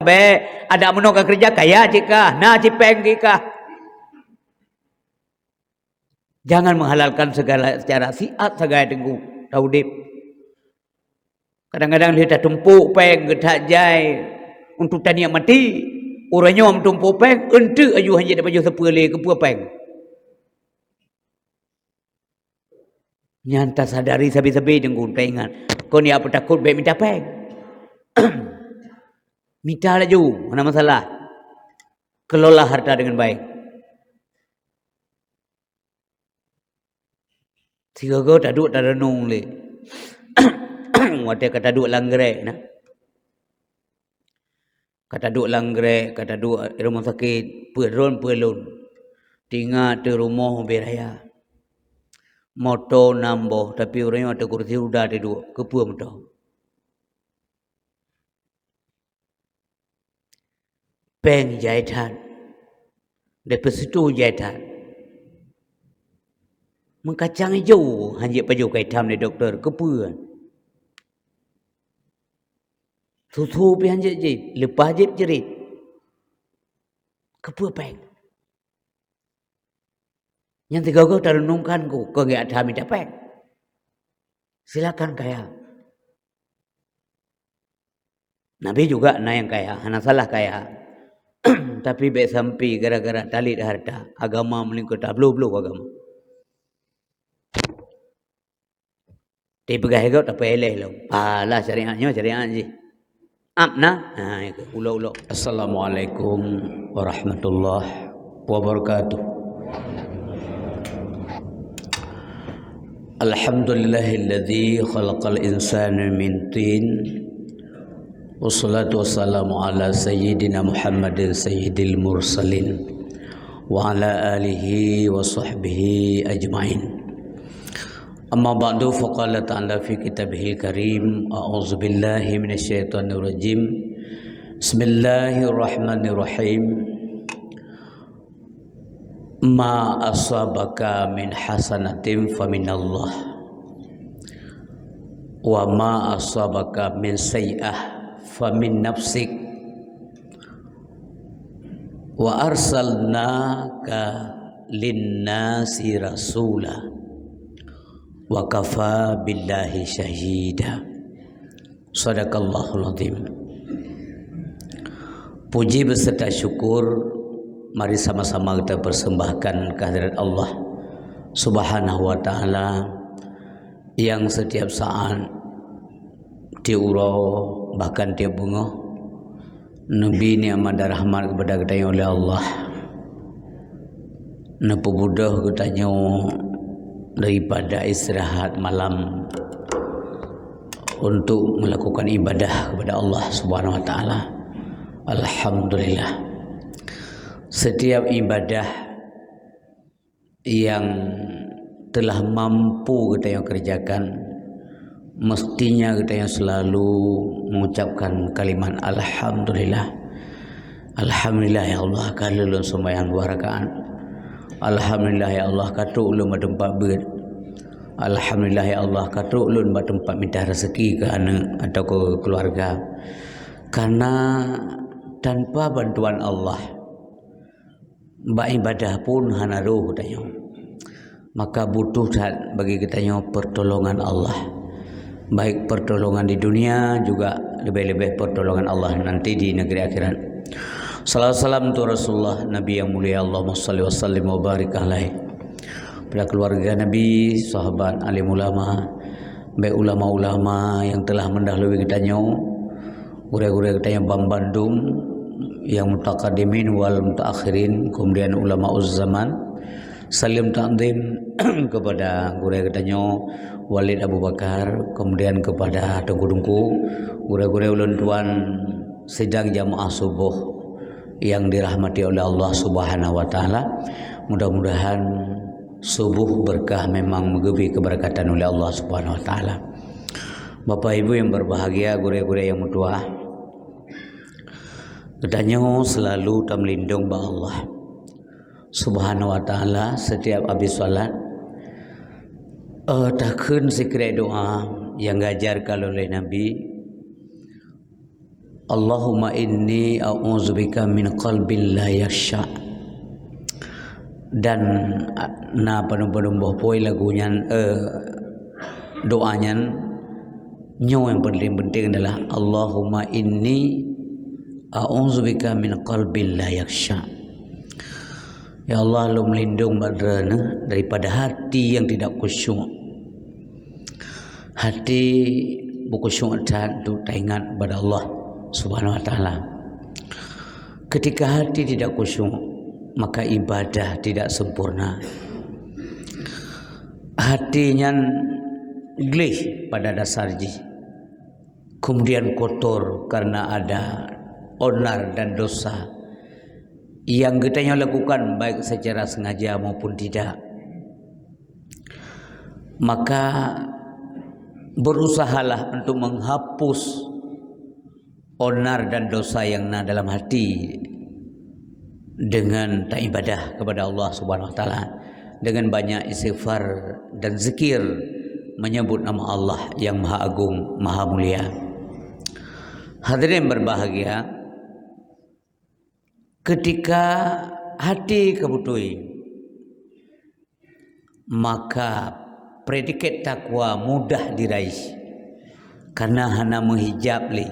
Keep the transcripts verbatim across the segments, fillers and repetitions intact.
bèk, adak meunoe ka keureuja kaya cit kah, na cit pèng cit kah. Jangan menghalalkan segala cara siat sagai teungku taudép. Kadang-kadang lé tatumpôk pèng geutak jai untuk taniet mati. Uroe nyoe meutumpôk pèng, eunteuk aju hanjeuet tapajoh sapeue lé keupeue pèng. Nyan tasadari sabe-sabe teungku taingat. Kon ya peutakot bèk mita pèng. Mita laju, hana masalah. Kelola harta dengan baik. Sigoe-goe taduek tareunong lé. Watèe ka taduek lam grek na. Ka taduek lam grek, ka taduek rumoh sakét, peue droen peue lôn. Tingat teuh rumoh ubé raya. Moto nam boh, tapi ureueng nyoe ateueh kursi roda teuduek, keupeue meuto? Pèng jai that. Deposito jai that. Meukacang ijo hanjeuet pajoh ka itam lé dokto, keupeue? Susu pih hanjeuet jieb, leupah jieb ceurit. Keupeue pèng? Nyan sigoe-goe tareunongkan ku, keu geuh that mita pèng. Silakan kaya. Nabi juga na nyang kaya, hana salah kaya. Tapi bèk sampai gara-gara talét harta, agama meulingkot tabloh-bloh agama. Tapi peugah gob tapi éléh lom. Alah syariat nyoe syariat jih. Am na? Ha, itu ulo-ulo. Assalamualaikum warahmatullahi wabarakatuh. Alhamdulillahilladzi khalaqal insana min tin. Wassalatu wassalamu ala sayyidina Muhammadin sayyidil mursalin wa ala alihi wa sahbihi ajmain. Amma ba'du, faqala ta'ala fi kitabihil karim, a'udzu billahi minasyaitonir rajim. Bismillahirrahmanirrahim. Ma asabaka min hasanatin faminallah. Wa ma asabaka min sayyi'ah famin nafsik. Wa arsalnaka linnasi rasula. Wa kafa billahi syahida. Sadaqallahul azim. Puji beserta syukur mari sama-sama kita persembahkan kehadirat Allah Subhanahu wa Ta'ala yang setiap saat, tiep uroe, bahkan tiep beungoh, neubri nikmat dan rahmat kepada geutanyoe oleh Allah. Neupeubudoh geutanyoe daripada istirahat malam untuk melakukan ibadah kepada Allah Subhanahu wa Ta'ala. Alhamdulillah. Setiap ibadah yang telah mampu geutanyoe kerjakan, mestinya geutanyoe selalu mengucapkan kalimat alhamdulillah. Alhamdulillah ya Allah, ka lheueh lôn seumayang dua rakaat. Alhamdulillah ya Allah, ka trok lôn bak teumpat beuet. Alhamdulillah ya Allah, ka trok lôn bak teumpat mita rezeki keu aneuk atau keu keluarga. Karena tanpa bantuan Allah, bak ibadah pun hana roh geutanyoe. Maka butuh that bagi geutanyoe pertolongan Allah. Baik pertolongan di dunia juga lebih-lebih pertolongan Allah nanti di negeri akhirat. Salawat salam untuk Rasulullah, Nabi yang mulia, Allahumma salli wa sallim wa barik alaih. Pada keluarga Nabi, sahabat, alim ulama, baik ulama-ulama yang telah mendahului geutanyoe, gurée-gurée geutanyoe banmandum, yang mutaqaddimin wal mutaakhirin, kemudian ulama zaman. Salam takzim kepada gurée geutanyoe Walid Abu Bakar, kemudian kepada teungku-teungku, gurée-gurée ulôn tuan sidang jamaah suboh yang dirahmati oleh Allah Subhanahu wa Ta'ala. Mudah-mudahan suboh berkah memang meugeubri keberkatan oleh Allah Subhanahu wa Ta'ala. Bapak Ibu yang berbahagia, gurée-gurée yang meutuah, geutanyoe selalu tameulindong bak Allah Subhanahu wa Ta'ala setiap habis salat. Eh, takheun sikrék doa yang geuajarkan oleh Nabi, Allahumma inni a'udzubika min qalbin la yakhsha. Dan, a, na padum-padum boh poi lagu nyan, eh, doa nyan, nyoe nyang paling penting adalah, "Allahumma inni a'udzubika min qalbin la yakhsha." Ya Allah, lôn meulindong bak Droeneuh daripada hati nyang tidak khusyuk. Hati beukhusyuk that untuk taingat kepada Allah Subhanahu wa Taala. Ketika hati tidak khusyuk, maka ibadah tidak sempurna. Hati nyan gleh pada dasar jih, kemudian kotor karena ada onar dan dosa yang geutanyoe lakukan, baik secara sengaja maupun tidak. Maka, berusahalah untuk menghapus onar dan dosa yang na dalam hati dengan taibadah kepada Allah Subhanahu wa Taala, dengan banyak istighfar dan zikir, menyebut nama Allah yang Maha Agung, Maha Mulia. Hadirin berbahagia, ketika hati ka beutôi, maka predikat takwa mudah diraih, karena hana meuhijab lé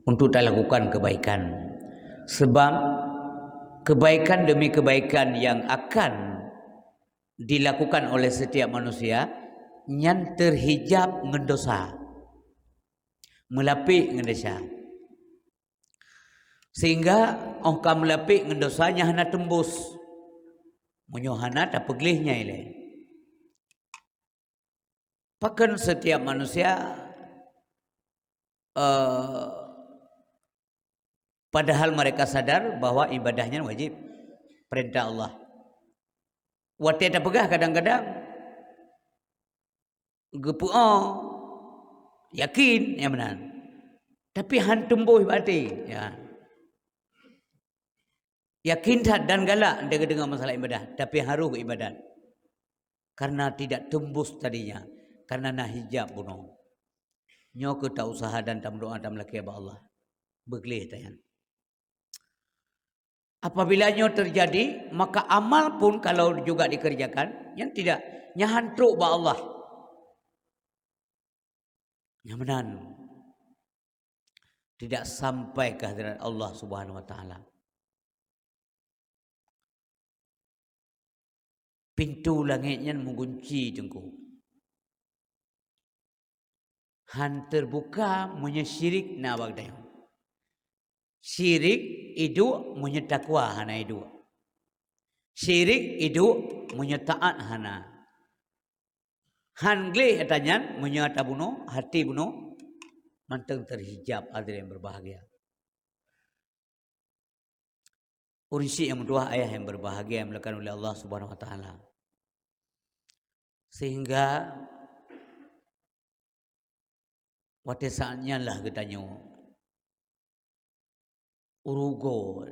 untuk talakukan kebaikan. Sebab kebaikan demi kebaikan yang akan dilakukan oleh setiap manusia nyan terhijab ngon dosa, meulapék ngon dosa. Sehingga óh ka meulapék ngon dosa nyan hana teumbus. Meunyoe hana tapeugleh nyan ilée. Pakon setiap manusia, eh, padahal mereka sadar bahwa ibadah nyan wajib, perintah Allah. Watée tapeugah kadang-kadang, geupeu'oh, yakin, ya meunan. Tapi han teumbus bak até, ya. Yakin that dan galak geudeungoe masalah ibadah, tapi harôh ibadat. Karena tidak teumbus tadinya, karena na hijab bunoe. Nyoe keuh ta usaha dan tameudoa, tameulakée bak Allah. Beugleh tanyan. Apabila nyoe terjadi, maka amal pun kalau juga dikerjakan, nyan tidak, nyan han trok bak Allah. Nyan meunan. Tidak sampai ke hadirat Allah Subhanahu wa Taala. Pintoe langét nyan meugunci, Teungku. Han teubuka meunyoe syirik na bak geutanyoe. Syirik iduek meunyoe takwa hana iduek. Syirik iduek meunyoe taat hana. Han gleh ata nyan meunyoe ata bunoe, hati bunoe, mantong terhijab, hadirin berbahagia. Ureuëng syiek nyang meutuwah, ayah nyang berbahagia nyang dimuliakan oleh Allah Subhanahu wa Taala. Sehingga watée saat nyan lah geutanyoe uroe goe,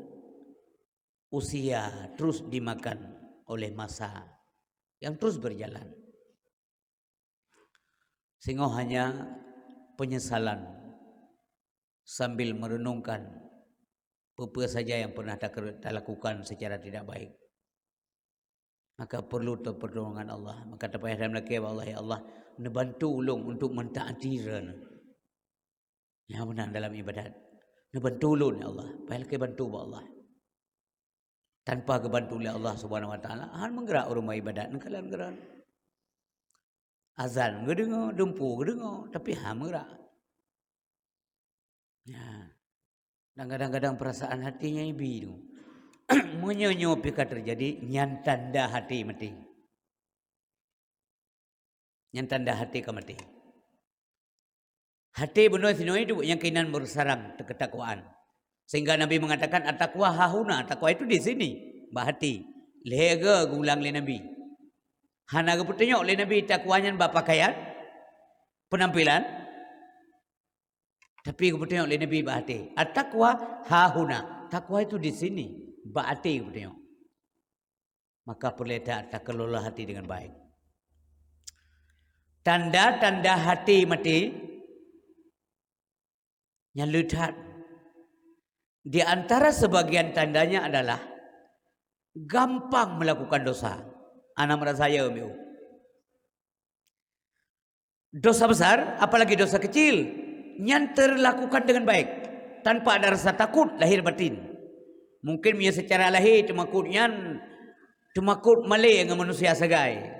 usia terus dimakan oleh masa yang terus berjalan. Singoh hanya penyesalan sambil merenungkan peue-peue saja yang pernah takeu-, talakukan secara tidak baik. Maka perlu teuh pertolongan Allah. Maka tapayah tameulakée bak Allah, "Ya Allah, neubantu ulôn untuk meutaati Droeneuh." Nyang meunan dalam ibadat. "Neubantu ulôn, ya Allah." Payah lakée bantu bak Allah. Tanpa geubantu lé Allah Subhanahu wa Taala, han meugeurak ureuëng bak ibadat, neukalon geuran. Azan geudeungoe, dumpeue geudeungoe, tapi han meugeurak. Ya. Dan kadang-kadang perasaan hati nyan ibi tu. Meunyoe nyoe pih ka teujadi, nyan tanda hati maté. Nyan tanda hati ka maté. Hati bunoe sinoe tu nyang keunan meusarang keu ketakwaan. Sehingga Nabi mengatakan, "At-taqwa hahuna," takwa itu di sini, bak hati. Lhée geuulang lé Nabi. Hana geupeutunyok lé Nabi takwa nyan bak pakaian, penampilan, tapi geupeutunyok lé Nabi bak até. "At-taqwa hahuna." Takwa itu di sini, bak até geupeutunyok. Maka peureulée that takelola hati dengan baik. Tanda-tanda hati maté nyan le that. Di antara sebagian tandanya adalah gampang melakukan dosa. Hana meurasa yo meu. Dosa besar, apalagi dosa kecil, nyan terlakukan dengan baik, tanpa ada rasa takut lahir batin. Mungkin meunyoe secara lahé teumakot nyan, teumakot malée ngon manusia sagai.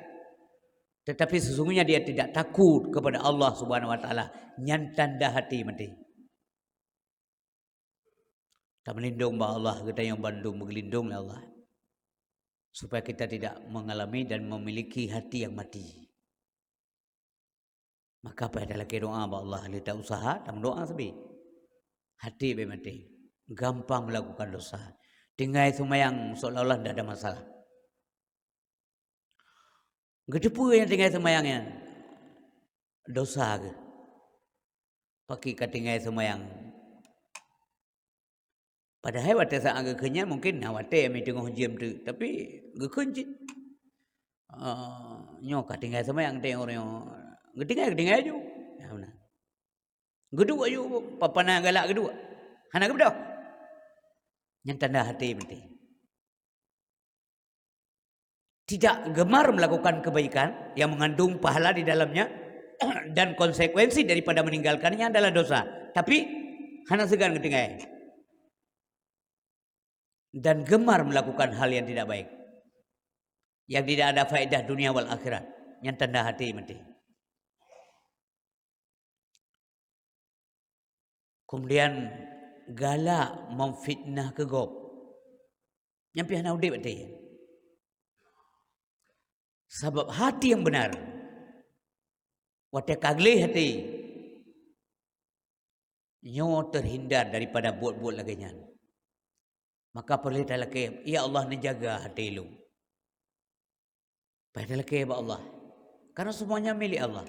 Tetapi sesungguhnya dia tidak takut kepada Allah Subhanahu wa Taala, nyan tanda hati maté. Tameulindong bak Allah, geutanyoe bandum meugeulindong lé Allah, supaya kita tidak mengalami dan memiliki hati yang mati. Maka payah talakée doa bak Allah, lé ta usaha, tameudoa sabe. Hati beu maté, gampang melakukan dosa. Tinggai seumayang seolah-olah ndak ada masalah. Geuteupeue nyang tinggai seumayang nyan dosa geuh. Pakri ka tinggai seumayang. Padahai watée saát geukheun nyan mungkin na watée mi teungoh jeuem teuk, tapi geukheun cit. Ah, nyoe ka tinggai seumayang teuh ureuëng nyoe. Geutinggai, geutinggai aju. Ya, beuna. Geuduek aju, papana galak geuduek. Hana geubeudôh. Nyan tanda hati maté. Tidak gemar melakukan kebaikan yang mengandung pahala di dalamnya, dan konsekuensi daripada meninggalkannya adalah dosa. Tapi, hana seugan geutinggai. Dan gemar melakukan hal yang tidak baik, yang tidak ada faedah dunia wal akhirat, nyan tanda hati maté. Kemudian galak memfitnah keu gob. Nyan pih hana udeb até. Sabab hati yang benar, watée ka gleh até, nyoe terhindar daripada buet-buet lagée nyan. Maka peureulée talakée, "Ya Allah, neujaga hati lôn." Payah talakée bak Allah. Karena semuanya milik Allah.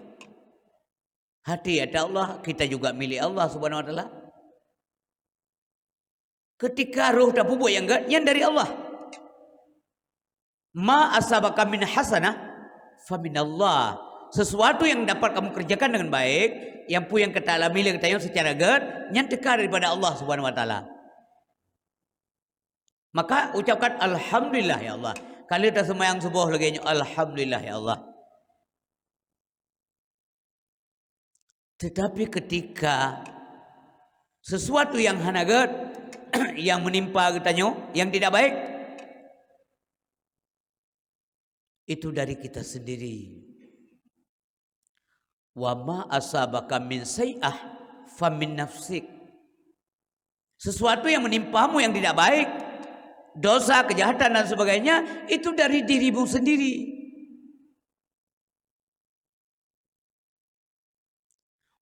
Hati ata Allah, kita juga milik Allah Subhanahu wa Taala. Ketika roh tapeubuet nyang gét, nyan dari Allah. "Ma asabaka min hasanah, faminallah." Sesuatu yang dapat kamu kerjakan dengan baik, nyang peue nyang ka ta alami lé geutanyoe secara gét, nyan teuka daripada Allah Subhanahu wa Taala. Maka ucapkan, "Alhamdulillah, ya Allah." Ka lheueh taseumayang suboh lagée nyoe, "Alhamdulillah, ya Allah." Tetapi ketika sesuatu yang hana gét yang menimpa geutanyoe, yang tidak baik, itu dari kita sendiri. "Wa ma asabaka min sayyi'ah famin nafsik." Sesuatu yang menimpamu yang tidak baik, dosa, kejahatan dan sebagainya, itu dari dirimu sendiri.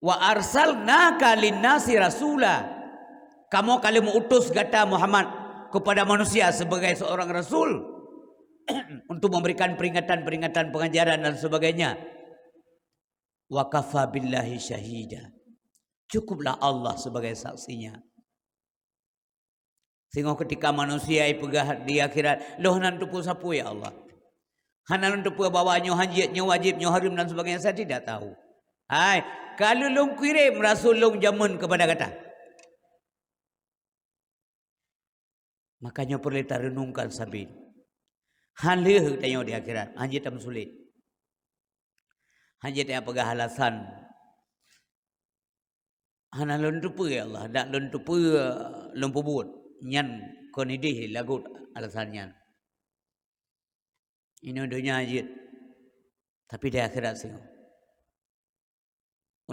"Wa arsalnaka linnasi rasula." Kamoe ka lheueh meu-utus gata Muhammad kepada manusia sebagai seorang rasul untuk memberikan peringatan-peringatan, pengajaran dan sebagainya. "Wa kafa billahi syahida." Cukuplah Allah sebagai saksinya. Singoh ketika manusia ipeugah di akhirat, "Lôn hana lôn teupeue sapeue, ya Allah. Hana lôn teupeue bahwa nyoe hanjeuet, nyoe wajéb, nyoe hareuem dan sebagainya, saya tidak tahu." Hai, ka lheueh lôn kirém rasul lôn jameun kepada gata. Maka nyoe peureulée tarenungkan sabe. Han lheueh tanyoe di akhirat, hanjeuet tameusulet. Hanjeuet tapeugah alasan, "Hana lôn teupeue, ya Allah, dak lôn teupeue lôn peubuet." Nyan kon idéh lagot alasan nyan. Inoe donya jeuet, tapi di akhirat singoh.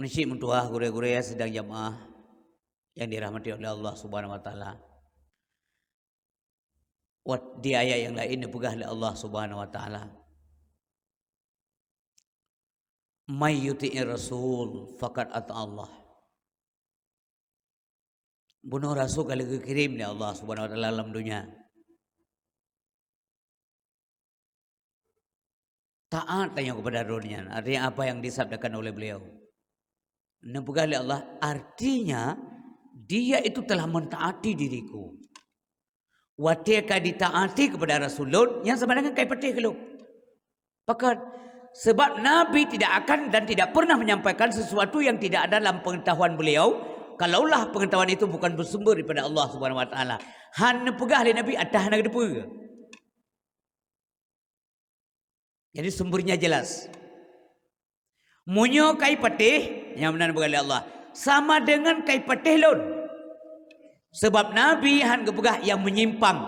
Uneuk cit meutuah gurée-gurée sidang jamaah yang dirahmati oleh Allah Subhanahu wa Taala. Wat di ayat yang lain dipeugah lé Allah Subhanahu wa Taala, "May yuti'ir rasul faqad ata Allah." Bunoe rasul ka lheueh geukirém lé Allah Subhanahu wa Taala lam donya. Taat tanyoe kepada Rasul nyan, artinya apa yang disabdakan oleh beliau. Neupeugah lé Allah, artinya dia itu telah mentaati diriku. Watée ka ditaati kepada Rasul lôn, nyan sama dengan ka ipatéh keu lôn. Pakon? Sebab Nabi tidak akan dan tidak pernah menyampaikan sesuatu yang tidak ada dalam pengetahuan beliau, Kalaulah pengetahuan itu bukan bersumber daripada Allah Subhanahu wa Taala, han neupeugah lé Nabi, ataih hana geuteupeue. Jadi sumbernya jelas. Meunyoe kai patéh, nyang meunan beugalak Allah, sama dengan kai patéh lôn. Sebab Nabi han geupeugah yang menyimpang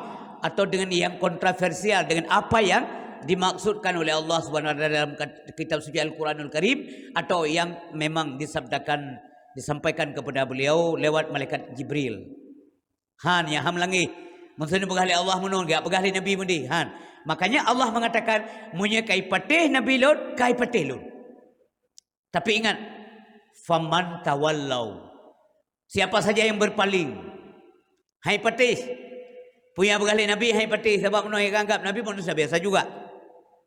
atau dengan yang kontroversial dengan apa yang dimaksudkan oleh Allah Subhanahu wa Taala dalam kat-, kitab suci Al-Quranul Karim atau yang memang disabdakan, disampaikan kepada beliau lewat malaikat Jibril. Han, ya, han meulangeh. Maksudnya peugah lé Allah meunan, geujak peugah lé Nabi meudeh. Han. Makanya Allah mengatakan, "Meunyoe kai patéh Nabi lôn, kai patéh lôn." Tapi ingat, "Faman tawallau." Siapa saja yang berpaling, hai patéh. Peue nyang peugah lé Nabi, hai patéh, sabab meunoe ka anggap Nabi manusia biasa juga.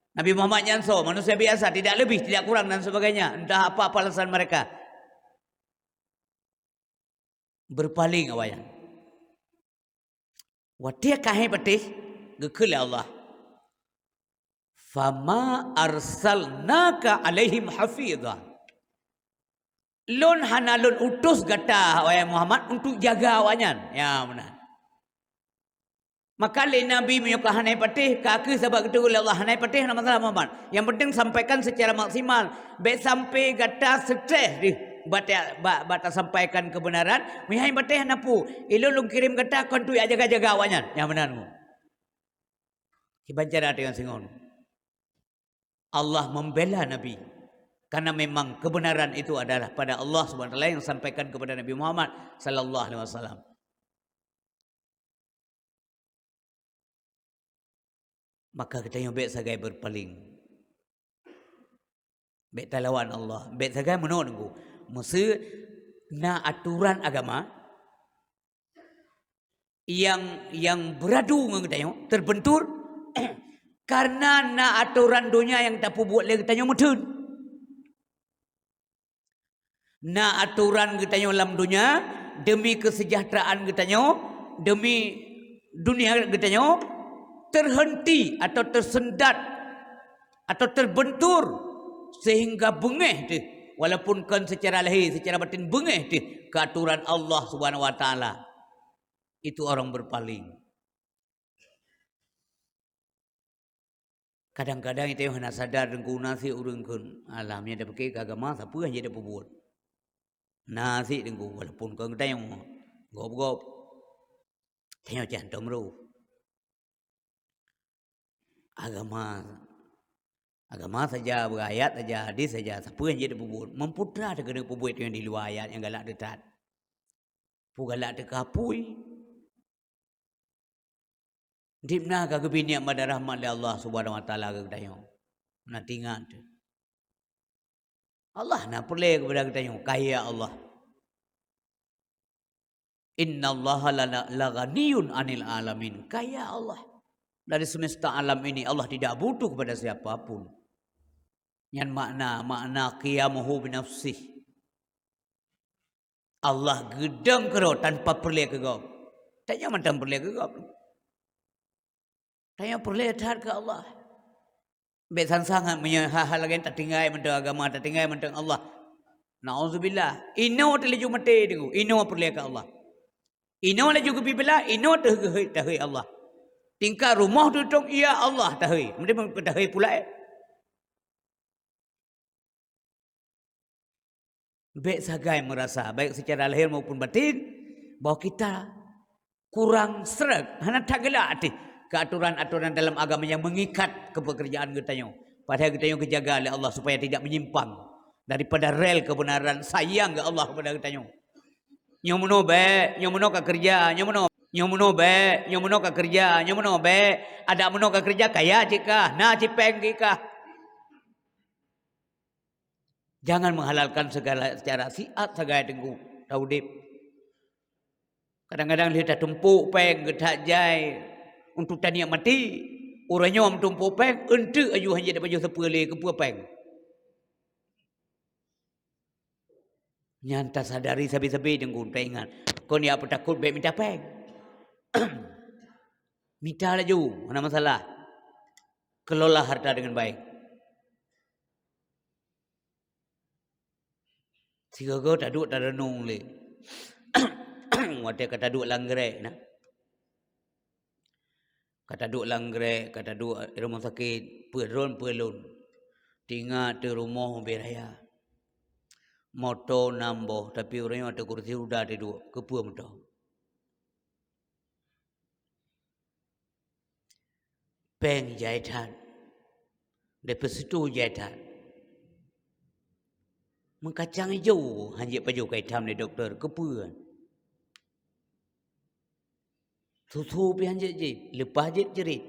Nabi Muhammad nyan soe, manusia biasa, tidak lebih, tidak kurang dan sebagainya. Entah apa-apa alasan mereka. Berpaling awaknyan. Watée ka hai patéh, geukheun lé Allah, "Fama arsalnaka alaihim hafidha." Lôn hana lôn utus gata, wahai Muhammad, untuk jaga awaknyan. Ya, meunan. Maka lé Nabi meunyoe ka hana patéh, ka kheueh sabab geuteupeue lé Allah hana patéh, hana masalah Muhammad. Yang penting sampaikan secara maksimal. Bék sampai gata stres deh bak ta-, bak, bak tasampaikan kebenaran. Meunyoe hana patéh hana peue. Ilôn lôn kirém gata kon untuk jak jaga-jaga awaknyan. Nyang meunan. Kiban cara teuh nyang singoh. Allah membela Nabi. Karena memang kebenaran itu adalah pada Allah Subhanahu wa Taala yang sampaikan kepada Nabi Muhammad sallallahu alaihi wasallam. Maka geutanyoe bék sagai berpaling. Bék talawan Allah. Bék sagai meunoe Teungku. Meuseu na atoran agama yang, yang beuradu ngon geutanyoe, terbentur, karena na atoran donya yang tapeubuet lé geutanyoe meutheun. Na atoran geutanyoe lam donya demi kesejahteraan geutanyoe, demi dunia geutanyoe terhenti atau tersendat atau terbentur sehingga beungéh teuh, walaupun kon secara lahé, secara batin beungéh teuh keu atoran Allah Subhanahu wa Taala. Itu orang berpaling. Kadang-kadang geutanyoe hana sadar Teungku, na sit ureuëng kheun, "Alah, meunyoe tapike keu agama, sapeue han jeuet tapeubuet." Na sit Teungku, walaupun kon geutanyoe, gob-gob. Tanyoe cit hántom rôh. Agama, agama saja, beuayat saja, hadis saja, sapeue han jeuet tapeubuet. Meuputra teuh keuneuk peubuet nyang di luwa ayat nyang galak teutat. Peue galak teuka apui. Dibna ka geubri nikmat dan rahmat lé Allah Subhanahu wa Taala keu geutanyoe. Na teuingat teuh. Allah na peureulée keupada geutanyoe, kaya Allah. "Innallaha la, la, laghaniyun 'anil 'alamin." Kaya Allah. Dari semesta alam ini, Allah tidak butuh kepada siapa pun. Nyan makna, makna qiyamuhu binafsih. Allah geudong keudroe tanpa peureulée keu gob. Tanyoe mantong peureulée keu gob. Tanyoe peureulée that keu Allah. Bék sang-sang meunyoe hal-hal lagée nyan tatinggai mantong agama, tatinggai mantong Allah. Nauzubillah. Inoe teuh laju maté Teungku, inoe peureulée keu Allah. Inoe laju geubri bala, inoe teuh geuhôi, tahôi Allah. Tingkat rumoh tutong, ya Allah, tahôi. Meunan tahôi pula, eh. Bék sagai meurasa, baik secara lahir maupun batin, bahwa kita kurang sreg, hana that galak teuh keu atoran-atoran dalam agama nyang meungikat keu peukeurjaan geutanyoe. Padahai geutanyoe geujaga lé Allah supaya tidak menyimpang daripada rel kebenaran, sayang geuh Allah keupada geutanyoe. Nyoe meunoe bék, nyoe meunoe ka keureuja, nyoe meunoe, nyoe meunoe bék, nyoe meunoe ka keureuja, nyoe meunoe bék, adak meunoe ka keureuja, kaya cit kah, na cit péng cit kah. Jangan menghalalkan segala cara siat sagai Teungku taudeb. Kadang-kadang lheueh tatumpok péng geutak jai untuk tanikmati, uroe nyoe meutumpok péng, eunteuk aju han jeuet tapajoh sapeue lé keupeue péng. Nyan tasadari sabe-sabe Teungku, taingat. Kon jak peutakot bék mita péng. Mita laju, hana masalah. Kelola harta dengan baik. Sigoe-goe taduek tarenung lé. Watée ka taduek lam grék na. Ka taduek lam grék, ka taduek rumoh sakét, peue droen peue lôn. Tingat teuh rumoh ubé raya. Moto nam boh, tapi ureuëng nyoe ateueh kursi roda teuduek. Keupeue meuto? Péng jai that. Deposito jai that. Meukacang ijo hanjeuet pajoh ka itam lé dokto. Keupeue? Susu pih hanjeuet jih, leupah jeuet ceurit.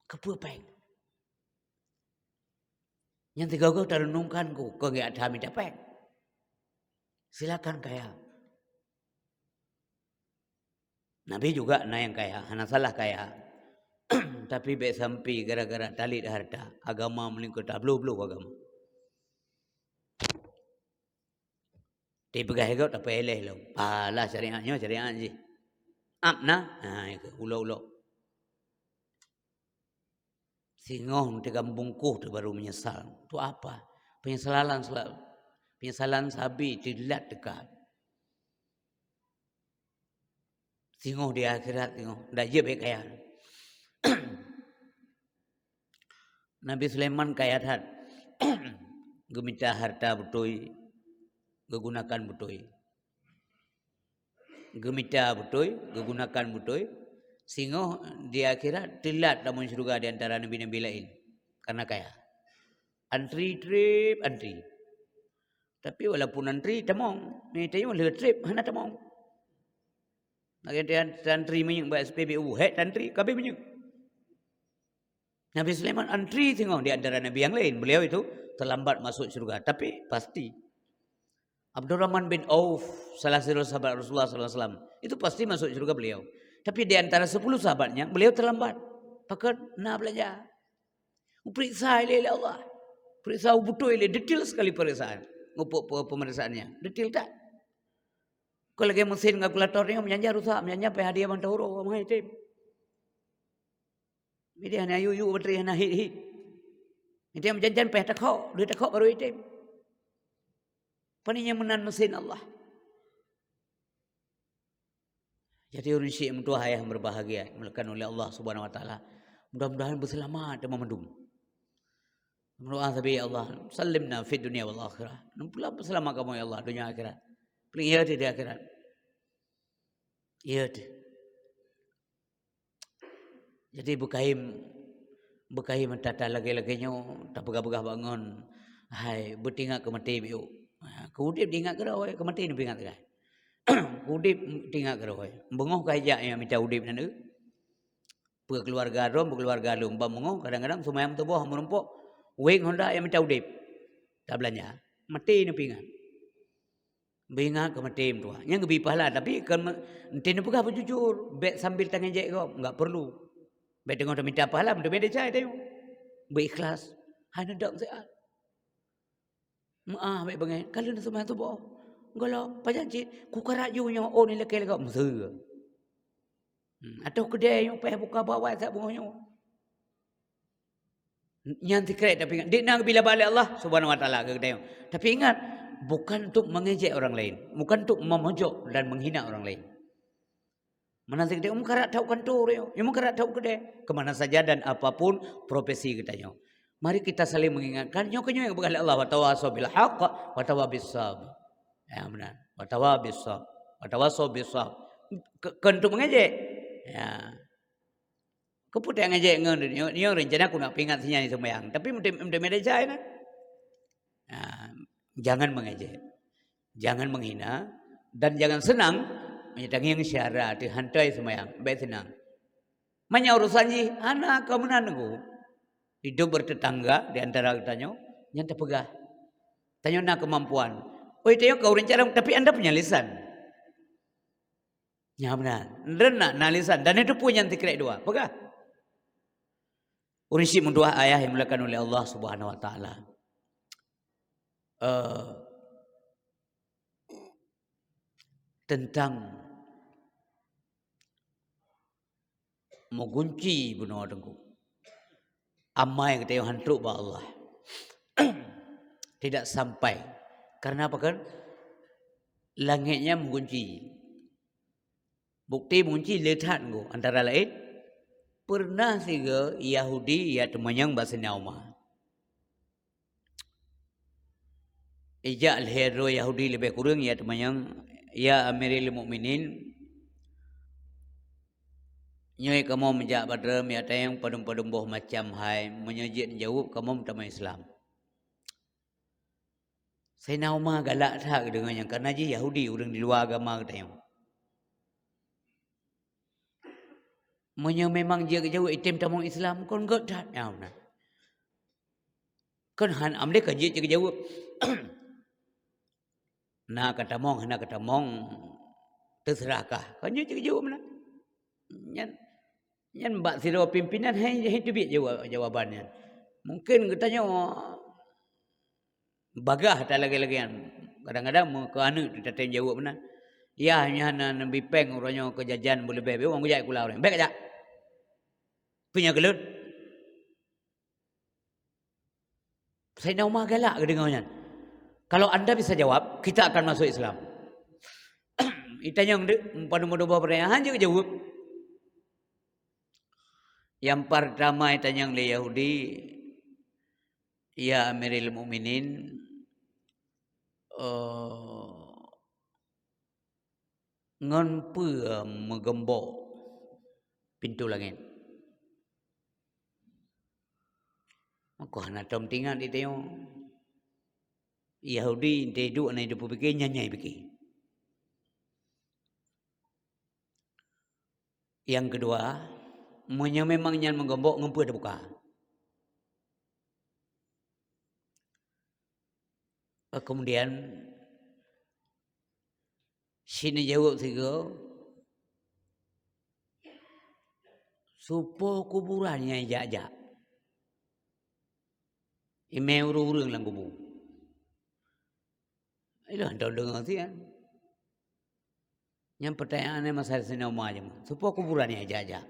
Keupeue péng? Nyang sigoe-goe tareunungkan ku, kon geuh that mita péng. Silakan kaya. Nabi juga na nyang kaya, hana salah kaya. Tapi bék sampai gara-gara talit harta, agama meulingkot tabloe-bloe agama. Dipeugah gob tapi éléh lom. Alah syariat nyoe syariat jih. Ap na, ha, ulok-ulok. Singoh teuka bungkôh teuh baru meunyeusal. Tu apa? Penyesalan sela-, penyesalan sabe teulat teuka. Singoh di akhirat singoh, dak jeuet bék kaya. Nabi Sulaiman kaya that. Geumita harta beutôi, geugunakan beutôi. Geumita beutôi, geugunakan beutôi, singoh di akhirat teulat tamong syeuruga di antara nabi-nabi laén, karena kaya. Antri treb, antri. Tapi walaupun antri tamong, meunyoe tanyoe lheueh treb hana tamong. Lagée antri minyeuk bak S P B U, hék antri, ka abéh minyeuk. Nabi Sulaiman antri singoh di antara nabi nyang laén. Beliau itu terlambat masuk syurga, tapi pasti. Abdurrahman bin Auf, salah satu sahabat Rasulullah sallallahu alaihi wasallam, itu pasti masuk syurga beliau. Tapi di antara sepuluh sahabatnya, beliau terlambat. Pakon? Na beulanja. Uperiksa ilée lé Allah. Periksa beutôi ilée, detail sekali pemeriksaan. Ngupuk pe-, pemeriksaannya. Detail that. Kon lagée mesin kalkulator nyoe, meunyan rusak, meunyan payah hadiah ban tahuro, meuhai tem. Media hana yuk-yuk, bateri hana hit-hit. Media meujan-jan payah takhok, lheueh takhok baru item. Pane nyang meunan mesin Allah. Jadi ureuëng syik meutuah ayah yang berbahagia, dimuliakan oleh Allah Subhanahu Wa Taala. Mudah-mudahan beuseulamat teuma mandum. Meudoa sabe, "Ya Allah, sallimna fid dunya wal akhirah." Neupula peuseulamat kamoe, ya Allah, donya akhirat. Paling iya di akhirat. Iya deh. Jadi beukahim, beukahim tata lagée-lagée nyoe, tapeugah-peugah bangon, hai, beutingat keu maté biôk. Ha, keu udeb diingat keudroe, keu maté neupeuingat keudroe. Udeb tingat keudroe. Beungoh ka ijak nyang mita udeb nan eu. Peu keuluwarga droe, peu keuluwarga lôn, ban beungoh kadang-kadang seumayang tuboh meurumpok, weng honda nyang mita udeb. Tabeulanja. Maté neupeuingat. Beuingat keu maté meutuah. Nyang geubi pahala, tapi kon me-, enti neupeugah beujujur, bék sambil tangejek gob, enggak perlu. Bék teungoh tamita pahala, meuteumé desya tanyoe. Beuikhlas. Hai neudok siat. Meu'ah bék beungéh, ka lheueh neuseumayang tuboh. Gohlom, pajan cit, kukarat ju nyoe, oh, ni lakée lagak meuseue. Hmm, ateueh keudée nyoe, péh buka bawai sat beungoh nyoe. Nyan sikrek tapi ingat, di na bila bak lé Allah Subhanahu Wa Taala keu geutanyoe. Tapi ingat, bukan untuk mengejek orang lain, bukan untuk memojok dan menghina orang lain. Meunan cit, meukarat that u kantô, ya, meukarat that u keudée, ke mana saja dan apapun profesi geutanyoe. Mari kita saling mengingatkan, nyoe keuh nyoe nyang geupeugah lé Allah, "Wa tawasau bil haqq, wa tawasau bis sabr." Ya, meunan. "Wa tawasau bis sabr, wa tawasau bis sabr." Ke-, keu untuk mengejek. Ya. Keupeue ngejek ngon nyoe, nyoe rencana ku nak peuingat sinyan seumayang. Tapi meutem-, meuteumé desya na. Ha, jangan mengejek. Jangan menghina dan jangan senang meunyoe tangieng syedara teuh hantoi seumayang, bék senang. Meunyoe urusan jih hana keu meunan nunggu. Hidup bertetangga di antara geutanyoe, nyan tapeugah. Tanyoe na kemampuan. Oi, tanyoe ka ureuëng carông, tapi anda punya lisan. Nyan meunan. Anda na, na lisan dan itu pun nyang sikrek dua. Peugah. Ureuëng syik meutuah ayah yang dimuliakan oleh Allah Subhanahu Wa Taala. Eh, tentang meugunci bunoe teungku. Amai geutanyoe han trok bak Allah. Tidak sampai. Karena apa kan? langét nyan meugunci. Bukti meugunci le that nggu, antara laén, pernah sigoe Yahudi jak teumanyong bak Saidina Umar. Ijak lhée droe Yahudi leubeh kureueng jak teumanyong, "Ya Amirul Mukminin, nyoe kamoe meujak bak droe jak tanyong padum-padum boh macam hai, meunyoe jeuet jaweueb kamoe meutamong Islam." Saidina Umar galak that geudeungoe nyan, kareuna jih Yahudi, ureuëng di luwa agama geutanyoe. Meunyoe memang jeuet geujaweueb item tamong Islam, kon gét that nyan na. Kon han amlé ka jeuet geujaweueb. Na ka tamong, hana ka tamong, teuseurah kah. Kon jeuet geujaweueb meunan. Nyan, nyan bak sidroe pimpinan hai, hai teubiet jaweueb, jawaban nyan. Mungken geutanyoe bagaih that lagée-lagée nyan. Kadang-kadang meukeu aneuëk teutatém jaweueb meunan. Yah nyan na neubi péng uroe nyoe keu jajan beuleubeh, beuwang kujak kula ureuëng. Bék jak. Peue nyang keulôn? Saidina Umar galak geudeungoe nyan. "Kalau anda bisa jawab, kita akan masuk Islam." Itanyong deuk, padum-padum boh pertanyaan, han jeuet jaweueb. Nyang pertama itanyong lé Yahudi, "Ya Amirul Mukminin, eh, ngon peue meugeumbok pintoe langét?" Mako hana tom teuingat di tanyoe. Yahudi, entah duek na jipeupiké, nyan nyang jipike. Nyang keudua, meunyoe memang nyan meugeumbok, ngon peue teubuka? Kemudian, sineuk jaweueb sigoe, "Soe po kuburan nyang jak-jak?" Imé ureuëng-ureuëng lam kubu. Ilôn hana deungoe sian. Nyan pertanyaan masa Saidina Umar jameun, "Soe po kuburan nyang jak-jak?"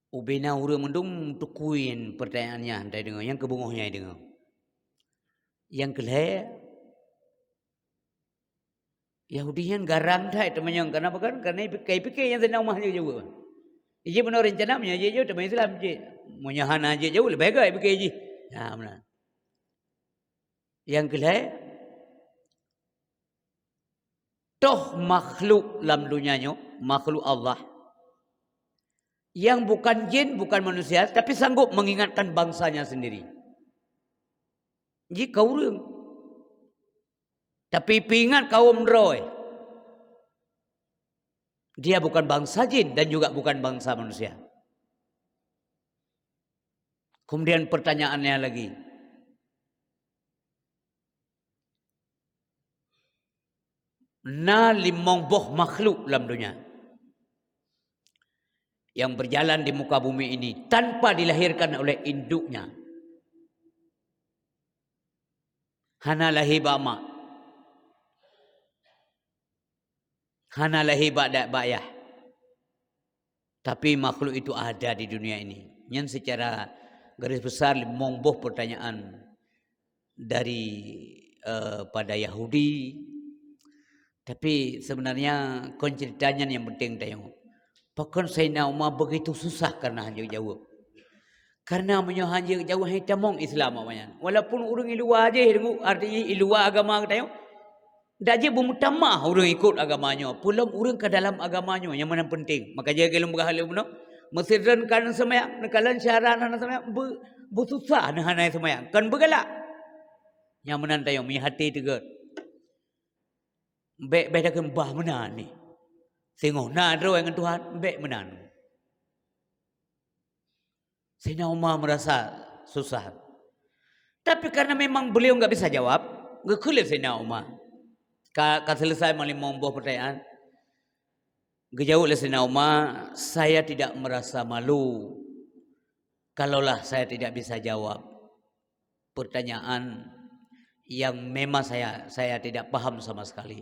Ubena ureuëng mandum teukuyen pertanyaan nyan hana deungoe, nyang keubeungoh nyang deungoe. Nyang keulhée, Yahudi nyan garang that teumanyong, kareuna apa kan? Kareuna ka jipike nyang Saidina Umar jaweueb. Jih bunoe reuncana meunyoe jih jaweueb teuma Islam cit. Meunyoe hana jih jaweueb, leubeh gét jipike jih. Nah, meunan. Nyang keulhée, toh makhluk lam donya nyoe, makhluk Allah, yang bukan jin, bukan manusia, tapi sanggup mengingatkan bangsanya sendiri. Jih ka ureuëng. Tapi peuingat kawöm droe, dia bukan bangsa jin dan juga bukan bangsa manusia. Kemudian pertanyaannya lagi, na limong boh makhluk lam donya yang berjalan di muka bumi ini tanpa dilahirkan oleh induknya. Hana lahé bak mak. Hana lahé bak dak bak yah. Tapi makhluk itu ada di dunia ini. Nyan secara garis besar limong boh pertanyaan dari, eh, pada Yahudi. Tapi sebenarnya kon cerita nyan nyang penting tanyoe. Pakon Saidina Umar begitu susah karena hana jaweueb? Karena meunyoe hana jaweueb, hai tamong Islam awaknyan. Walaupun ureuëng i luwa jih deungoe, arti jih i luwa agama geutanyoe, dak jeuet beumeutamah ureuëng ikot agama nyoe, peulom ureuëng ka dalam agama nyoe, nyang meunan penting. Maka jih lôn peugah lé bunoe, meusidroe neukalon seumayang, neukalon syarat hana seumayang, beu-, beususah neuh hana seumayang, kon beugalak. Nyang meunan tanyoe, meuhati teugét. Bék, bék takheun bah meunan ni. Singoh na droe ngon Tuhan, bék meunan. Saidina Umar merasa susah. Tapi karena memang beliau enggak bisa jawab, geukheun lé Saidina Umar. Ka, ka selesai meunyoe limong boh pertanyaan. Geujaweueb lé Saidina Umar, "Saya tidak merasa malu kalaulah saya tidak bisa jawab pertanyaan yang memang saya, saya tidak paham sama sekali."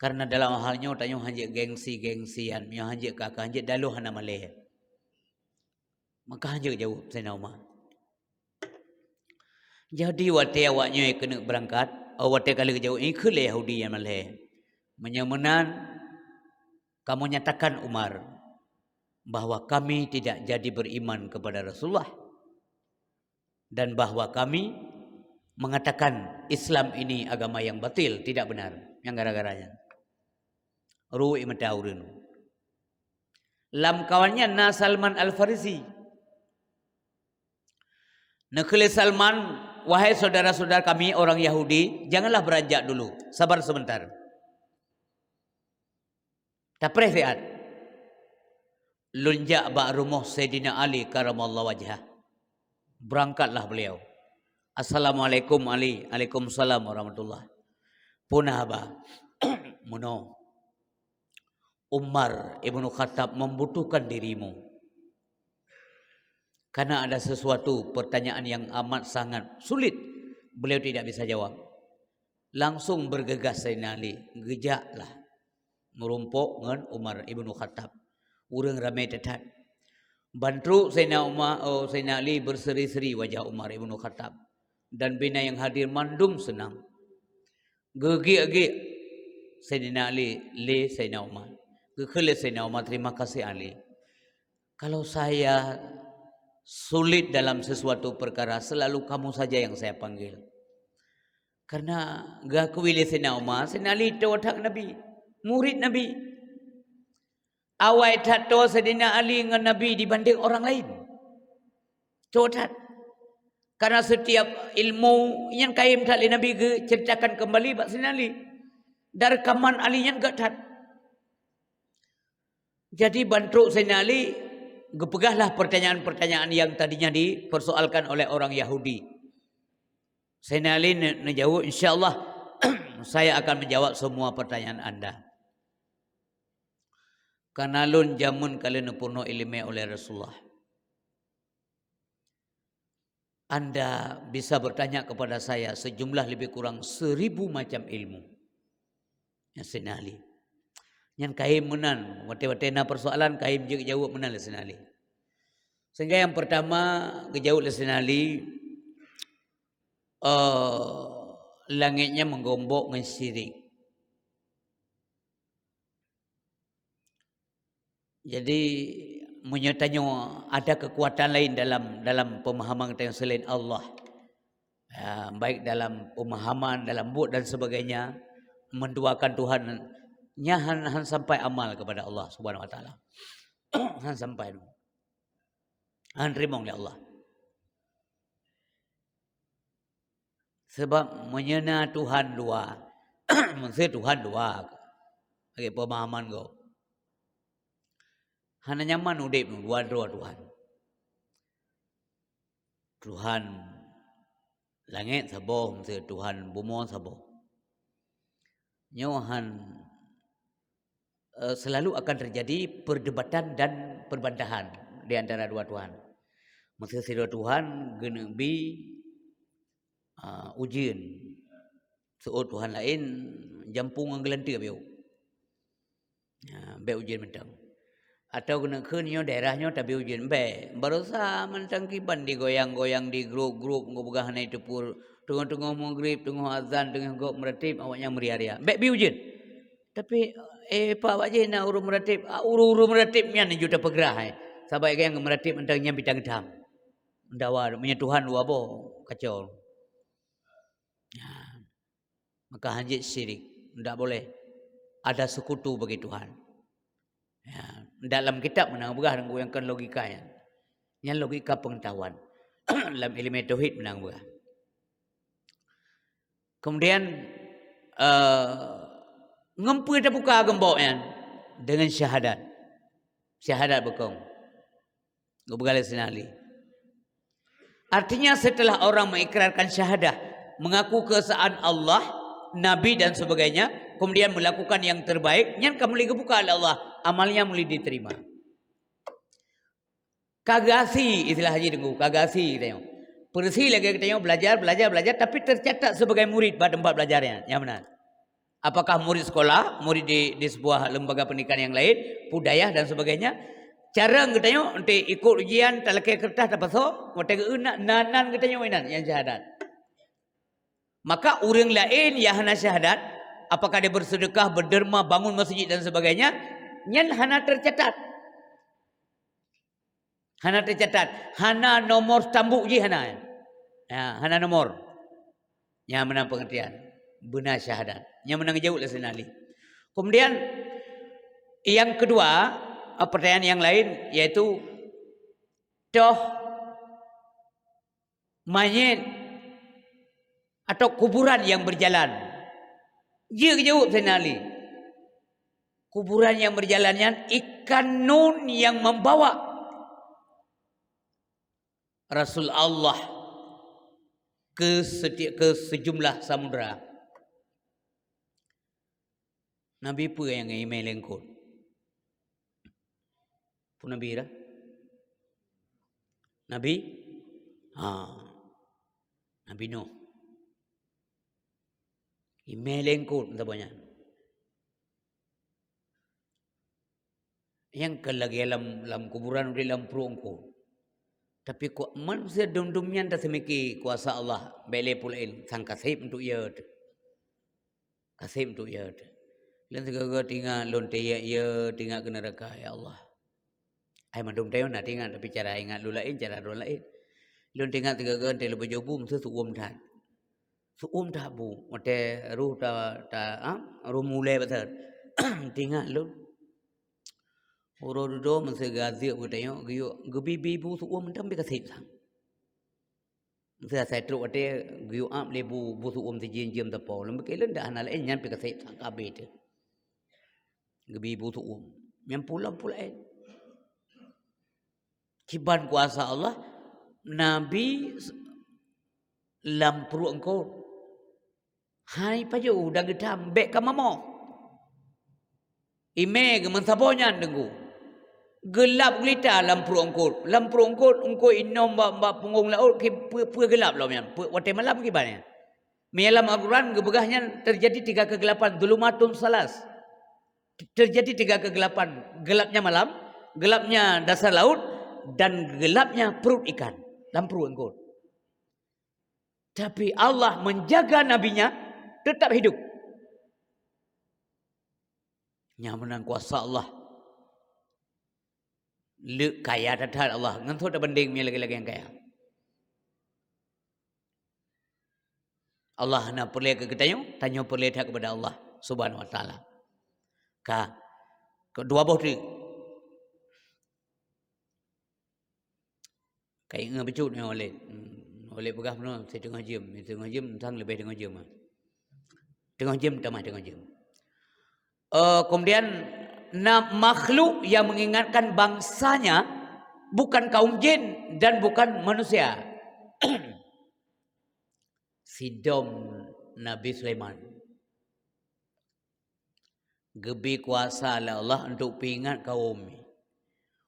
Karena dalam hal nyoe tanyoe hana jeuet gengsi-gengsian, nyoe hana jeuet kakah, hana jeuet daloh hana malée. Maka hana jeuet jaweueb Saidina Umar. Jadi watée awak nyoe keuneuk beurangkat, oh, watée ka lheueh geujaweueb, ikheun lé Yahudi nyang malée, "Meunyoe meunan, kamoe nyatakan Umar bahwa kami tidak jadi beriman kepada Rasulullah dan bahwa kami mengatakan Islam ini agama yang batil, tidak benar." Nyang gara-gara nyan. Ruweuek mata ureuëng. Lam kawan nyan na Salman Al-Farisi. Neukheun lé Salman, "Wahai saudara-saudara kami orang Yahudi, janganlah beranjak dulu. Sabar sebentar. Tapreh siat. Lôn jak bak rumoh Saidina Ali karamallahu wajhah." Berangkatlah beliau. "Assalamualaikum Ali." "Alaikumsalam warahmatullah." "Peue na haba?" "Meunoe, Umar Ibnu Khattab membutuhkan dirimu. Karena ada sesuatu pertanyaan yang amat sangat sulit, beliau tidak bisa jawab." Langsung bergegas Saidina Ali, geujaklah meurumpok ngon Umar Ibnu Khattab. Ureuëng ramé that-that. Ban trok Saidina Umar, oh, Saidina Ali, berseri-seri wajah Umar Ibnu Khattab. Dan bina nyang hadir mandum seunang. Geugiek-giek Saidina Ali lé Saidina Umar. Geukheun lé Saidina Umar, "Terima kasih Ali. Kalau saya sulit dalam sesuatu perkara, selalu kamu saja yang saya panggil." Karena geukui lé Saidina Umar, Saidina Ali toe that ngon Nabi, murit Nabi. Awai that toe Saidina Ali ngon Nabi dibanding orang lain. Toe that. Karena setiap ilmu nyang kayém that lé Nabi geuceritakan kembali bak Saidina Ali. Dan rekaman Ali nyan gét that. Jadi, ban trok Saidina Ali, geupeugahlah pertanyaan-pertanyaan yang tadinya dipersoalkan oleh orang Yahudi. Saidina Ali ne-, neujaweueb, "Insya Allah, saya akan menjawab semua pertanyaan anda. Karena lôn jameun ka lheueh neupeurunoe iéleumé oleh Rasulullah. Anda bisa bertanya kepada saya sejumlah lebih kurang seribu macam ilmu." Nyan Saidina Ali. Nyan kayém meunan, watée-watée na persoalan, kayém jeuet jaweueb meunan lé Saidina Ali. Sehingga yang pertama geujaweueb lé Saidina Ali, eh, langét nyan meugombok ngon syirik. Jadi, meunyoe tanyoe ada kekuatan lain dalam, dalam pemahaman tanyoe selain Allah, ya, baik dalam pemahaman, dalam buet dan sebagainya, menduakan Tuhan, nyan han, han sampai amal kepada Allah Subhanahu Wa Taala. Han sampai. Han teurimong lé Allah. Sebab meunyoe na Tuhan dua, meusé Tuhan dua, lagée peumahaman gob. Hana nyaman udeb dua droe Tuhan. Tuhan langét saboh, meusé Tuhan bumoe saboh. Nyoe han, eh, selalu akan terjadi perdebatan dan perbantahan di antara dua Tuhan. Meusé sidroe Tuhan geuneuk bi, ah, ujeuen, seuôt Tuhan laén jampu ngon geulanteue beu. Ha, bék ujeuen mantong. Atau keuneuk kheun nyoe daerah nyoe tabi ujeuen, bék. Baroesa mantong kiban digoyang-goyang di grup-grup, ngon peugah hana teupeu, teungoh-teungoh meugrib, teungoh azan, teungoh gob meuratéb, awaknyan meuria-ria. Bék bi ujeuen. Tapi, eh, Pak, awak jih na ureuëng meuratéb, ah, ureuëng-ureuëng meuratéb nyan ju tapeugrah, eh. Sabab nyang meuratéb mantong nyan bitang geutam. Dawa, meunyoe Tuhan dua boh, kacau. Ha. Maka hanjeuet syirik, ndak boleh ada sekutu bagi Tuhan. Ya, dalam kitab meunan peugah, dan goyangkan logika nyan. Nyan logika pengetahuan. Lam iéleumé tauhid meunan peugah. Kemudian, eh, ngon peue tabuka geumbok nyan? Dengan syahadat. Syahadat beukong. Geupeugah lé Saidina Ali. Artinya, setelah orang mengikrarkan syahadah, mengaku keesaan Allah, Nabi dan sebagainya, kemudian melakukan yang terbaik, nyan ka mulai geubuka lé Allah, amalnya mulai diterima. Ka geuasi, istilah Haji Teungku, ka geuasi geutanyoe. Peureusih lagée geutanyoe belajar, belajar, belajar, tapi tercatat sebagai murid bak teumpat belajar nyan, nyang meunan. Apakah murid sekolah, murid di, di sebuah lembaga pendidikan yang lain, peue dayah dan sebagainya, cara geutanyoe untuk ikut ujian, talakée keureutah tapasoe, watée geu-, na, na, nan geutanyoe inan nyang syahadat. Maka ureuëng laén nyang hana syahadat, apakah dia bersedekah, berderma, bangun masjid dan sebagainya, nyan hana tercatat. Hana tercatat, hana nomor tambuk jih hana. Ya, hana nomor. Nyang meunan pengertian, beuna syahadat. Nyang meunan geujaweueb lé Saidina Ali. Kemudian, yang kedua, eh, pertanyaan yang lain, yaitu, toh manyét atau kuburan yang berjalan? Jeuet geujaweueb Saidina Ali. Kuburan yang berjalan nyan ikan nun yang membawa Rasul Allah ke seti-, ke sejumlah samudera. Nabi peue nyang imé lé eungkôt? Peue Nabi dah? Nabi? Ha. Nabi Nuh. Imé lé eungkôt saboh nyan. Nyang ka lagée lam, lam kuburan udeb lam pruet eungkôt. Tapi ku-, manusia dum-dum nyan taseumiki kuasa Allah, bék lé peue laén, sang kaseb untuk yot. Kaseb untuk yot. Lôn sigoe-goe teuingat lôn teuh yot, teuingat keu neuraka, ya Allah. Ai mandum teuh na teuingat, tapi cara ingat lôn laén, cara droe laén. Lôn teuingat sigoe-goe teuh lôn beujobu, meuseu seuuem that. Seuuem that bu, watée roh ta, ta, ha, roh mulai bak that. Teuingat lôn. Uroe dudoe meuseu geuazeub geutanyoe, geuyue, geubi-bi bu seuuem mantong pih kaseb sang. Meuseu asai trok watée geuyue ab lé bu, bu seuuem sijeuem-jeuem teupeu. Lôn pike lôn dak hana laén nyan pih kaseb sang ka abéh teuh. Geubi bu seuuem. Nyan pulang pulaén. Kiban kuasa Allah, Nabi s-, lam pruet eungkôt. Hai pajoh dan geutam bék ka mamoh. Imé geumeusabo nyan deungoe. Geulab gulita lam pruet eungkôt. Lam pruet eungkôt, eungkôt inong bak, bak punggong laôt, ki-, peue, peue geulab lom nyan. Peue, watée malam kiban nyan. Meunyo lam Al-Quran geupeugah nyan terjadi tiga kegelapan, zulumatun salas. Terjadi tiga kegelapan, gelapnya malam, gelapnya dasar laut, dan gelapnya perut ikan, lam pruet eungkôt. Tapi Allah menjaga nabinya tetap hidup. Nyan meunan kuasa Allah. Le kaya that-that Allah. Ngon soe tabandeng meunyo lagée-lagée nyang kaya? Allah na peureulée keu geutanyoe, tanyoe peureulée that keupada Allah Subhanahu wa Taala. Ka, keudua boh teuk. Ka ingat bacut nyoe Walid. Hmm, Walid peugah bunoe siteungoh jeuem, siteungoh jeuem, sang leubeh teungoh jeuem. Teungoh jeuem, tamah teungoh jeuem. Eh, kemudian, na makhluk yang mengingatkan bangsanya, bukan kaum jin dan bukan manusia. Sidom Nabi Sulaiman. Geubri kuasa lé Allah untuk peuingat kawöm.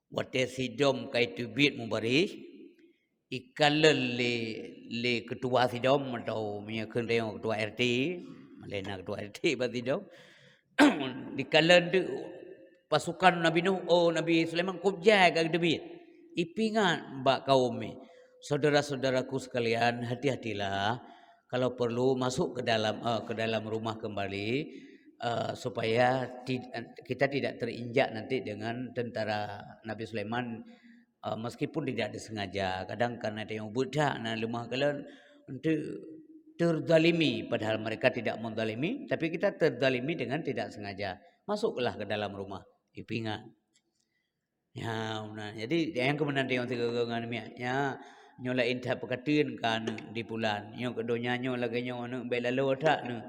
Watée sidom ka iteubiet mubarih, ikalon lé, lé keutua sidom atau meunyoe kheun tanyoe keutua R T, malée na keutua R T bak sidom. Dikalon teuk pasukan Nabi Nuh, oh, Nabi Sulaiman, kôb jai ka geuteubiet. Ipeuingat bak kawöm nyan. Saudara-saudaraku sekalian, hati-hatilah kalau perlu masuk ke dalam, eh, ke dalam rumah kembali, eh, supaya ti-, kita tidak terinjak nanti dengan tentara Nabi Sulaiman, eh, meskipun tidak disengaja. Kadang karena dia yang budak, na lemah kalon, untuk terzalimi, padahal mereka tidak menzalimi, tapi kita terzalimi dengan tidak sengaja. Masuklah ke dalam rumah, ipeuingat. Ya, meunan. Jadi, nyang keumeunang tanyoe sigoe-goe ngon miet nyan, nyoe laén that peukateuen keu aneuk di pulan. Nyoe keu donya nyoe lagée nyoe aneuk bék laloe that neuh.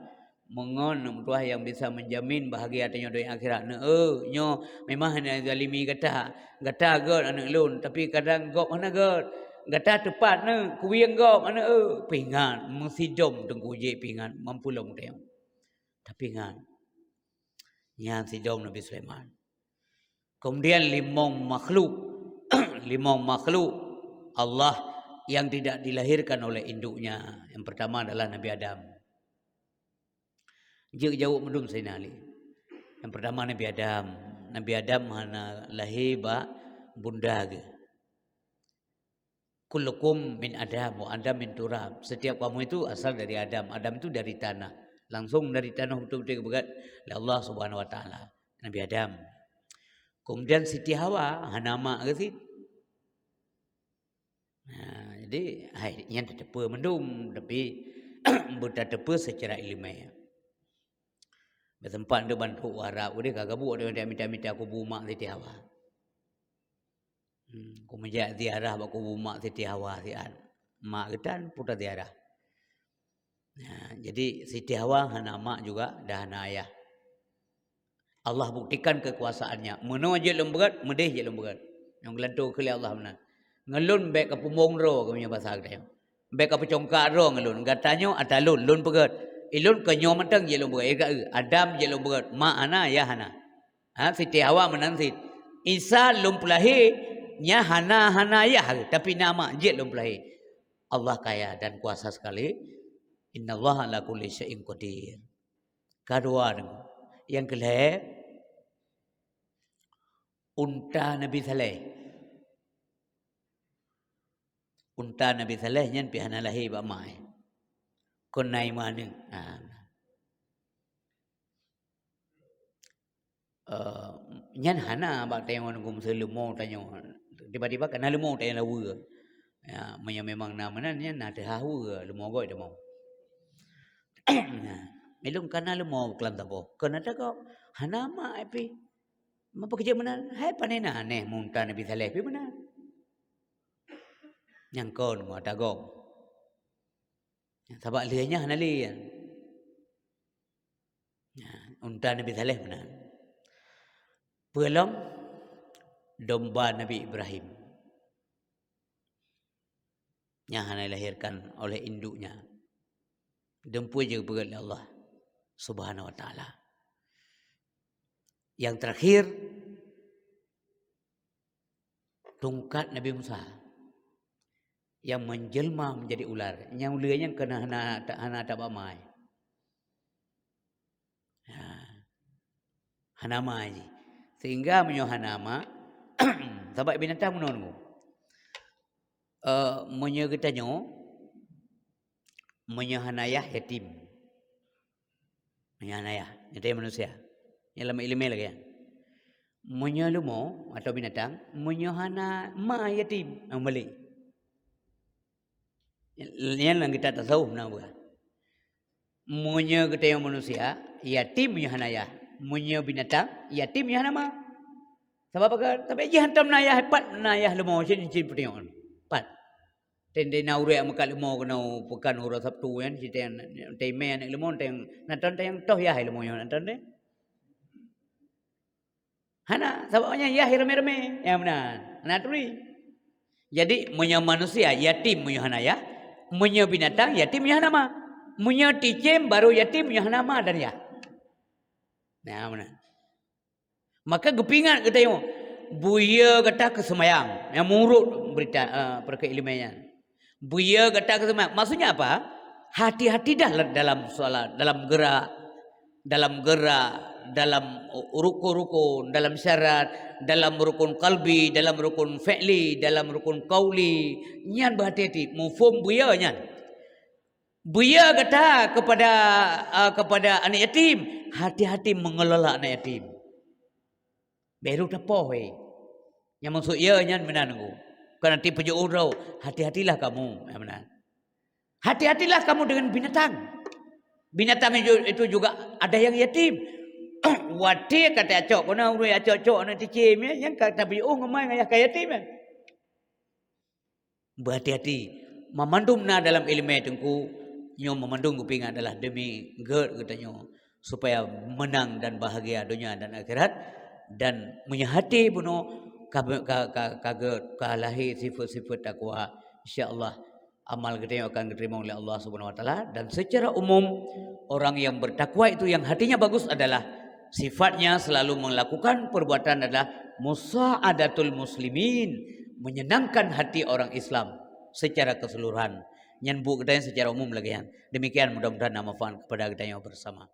Meungon aneuk meutuah nyang bisa menjamin bahagia tanyoe donya akhirat neuh. Eh, nyoe memang hana zalimi gata. Gata göt aneuk lôn, tapi kadang gob hana göt. Gata teupat neuh, kuwieng gob aneuk, eh. Peuingat, meusidom teungku jih peuingat, mampu lom tanyoe. Tapi ingat, nyan sidom Nabi Sulaiman. Kemudian limong makhluk, limong makhluk Allah yang tidak dilahirkan oleh induknya. Yang pertama adalah Nabi Adam. Jeuet jaweueb meudum Saidina Ali. Yang pertama Nabi Adam. Nabi Adam hana lahé bak bunda geuh. "Kullukum min Adam wa Adam min turab." Setiap kamu itu asal dari Adam. Adam itu dari tanah. Langsung dari tanah betul-betul geupeugét lé Allah Subhanahu wa Taala. Nabi Adam. Kemudian Siti Hawa hana mak geuh cit. Nah, jadi, hai, nyan tateupeue mandum, tapi beutateupeue secara ileumèe. Beuteumpat deuh bantuk u Arab, udeh ka gabuk deuh mita-mita kubu mak Siti Hawa. Hmm, ku meujak ziarah bak kubu mak Siti Hawa siat. Mak geutan putra ziarah. Nah, jadi Siti Hawa hana mak juga dan hana ayah. Allah buktikan kekuasaannya. Meunoe jeuet lôn peugét, meudeh jeuet lôn peugét. Nyang geulantoe keu lé Allah meunan. Ngon lôn bék ka pumbong droe keu meunyoe basa geutanyoe. Bék ka peucongkak droe ngon lôn. Geutanyoe ata lôn, lôn peugét. Ilôn keu nyoe mantong jeuet lôn peugét. Ka eu, Adam jeuet lôn peugét. Mak hana, yah hana. Ha, Siti Hawa meunan cit. Isa lôn peulahé, nyan hana, hana yah, tapi na mak jeuet lôn peulahé. Allah kaya dan kuasa sekali. Innallaha ala kulli syai'in qadir. Kadua deungoe. Nyang keulhèe, unta Nabi Saleh. Unta Nabi Saleh nyan pih hana lahé bak ma, eh. Kon na iman. Ha. Eh, nyan hana bak tanyoe nunggu meuseu leumo tanyoe. Tiba-tiba kana leumo tanyoe laweue. Ya, meunyoe memang na meunan nyan na teuhah weue leumo goe tamong. Nah, ilôn kana leumo keulawan saboh. Kon ata gob. Hana mak pih. Meupeukeujeuet meunan, hai pane na aneh meunta Nabi Saleh pih meunan. Nyang kon ngon ata gob. Sabab lheueh nyan hana lé nyan. Nah, unta Nabi Saleh meunan. Peue lom? Domba Nabi Ibrahim. Nyang hana dilahirkan oleh induknya. Dum peue jeuet geupeugét lé Allah Subhanahu wa Taala. Yang terakhir, tungkat Nabi Musa yang menjelma menjadi ular. Nyang uleue nyan keunan hana, hana tabak mai. Ha. Hana ma jih. Sehingga meunyoe hana ma, sabab binatang meunoe nunggu. Eh, meunyoe geutanyoe, meunyoe hana yah, yatim. Meunyoe hana yah, nyan manusia. Nyan lam ileumèe lagèe nyan. Meunyoe leumo atau binatang, meunyoe hana ma, yatim, nyang balek. Nyan lam kitab tasawuf na bukan. Meunyoe geutanyoe manusia, yatim meunyoe hana yah. Meunyoe binatang, yatim meunyoe hana ma. Sabab apa? Tapi jih hantom na yah, pat na yah leumo cit, cit peutanyoe. Pat. Teuntèe na ureueng meukat leumo keunoe peukan uroe Sabtu nyan, cit teuntèe mè aneuk leumo, teuntèe na teuntèe nyang toh yah leumo nyoe na teuntèe. Hana, sabab nyan yah ramé-ramé. Nyang meunan. Hana turi. Jadi, meunyoe manusia yatim meunyoe hana yah, meunyoe binatang yatim meunyoe hana ma. Meunyoe cicém baru yatim meunyoe hana ma dan yah. Nah, meunan. Maka geupeuingat geutanyoe, buya gata keu seumayang. Nyang meurok beurita, eh, peureukat ileumèe nyan. Buya gata keu seumayang. Maksudnya apa? Hati-hati dah dalam solat, dalam gerak, dalam gerak, dalam rukun-rukun, dalam syarat, dalam rukun qalbi, dalam rukun fi'li, dalam rukun qauli. Nyan beuhati-hati. Muphom buya nyan. Buya gata kepada, ah, kepada anak yatim, hati-hati mengelola anak yatim. Baru tapoh, weh. Nyang maksud ya nyan meunan nunggu. Bukan hati peujeuet uroe, hati-hatilah kamu, ya meunan. Hati-hatilah kamu dengan binatang. Binatang itu, itu juga ada yang yatim. Watèe ka tacok, keunan ureueng acok-cok aneuk cicém, ya, nyang ka tabi oh ngemai ngayah ka yatim, ya. Beuhati-hati. Mamandum na dalam ileumèe teungku, nyoe mamandum geupeuingat adalah demi gét geutanyoe, supaya menang dan bahagia donya dan akhirat, dan meunyoe hati bunoe ka, ka, ka, ka gét, ka lahé sifeut-sifeut takwa, insya Allah amal geutanyoe akan geuteurimong lé Allah Subhanahu wa Taala. Dan secara umum, orang yang bertakwa itu yang hatinya bagus adalah sifatnya selalu melakukan perbuatan adalah musa'adatul muslimin, menyenangkan hati orang Islam secara keseluruhan. Nyan buet geutanyoe secara umum lagèe nyan. Demikian, mudah-mudahan na manfaat kepada geutanyoe bersama.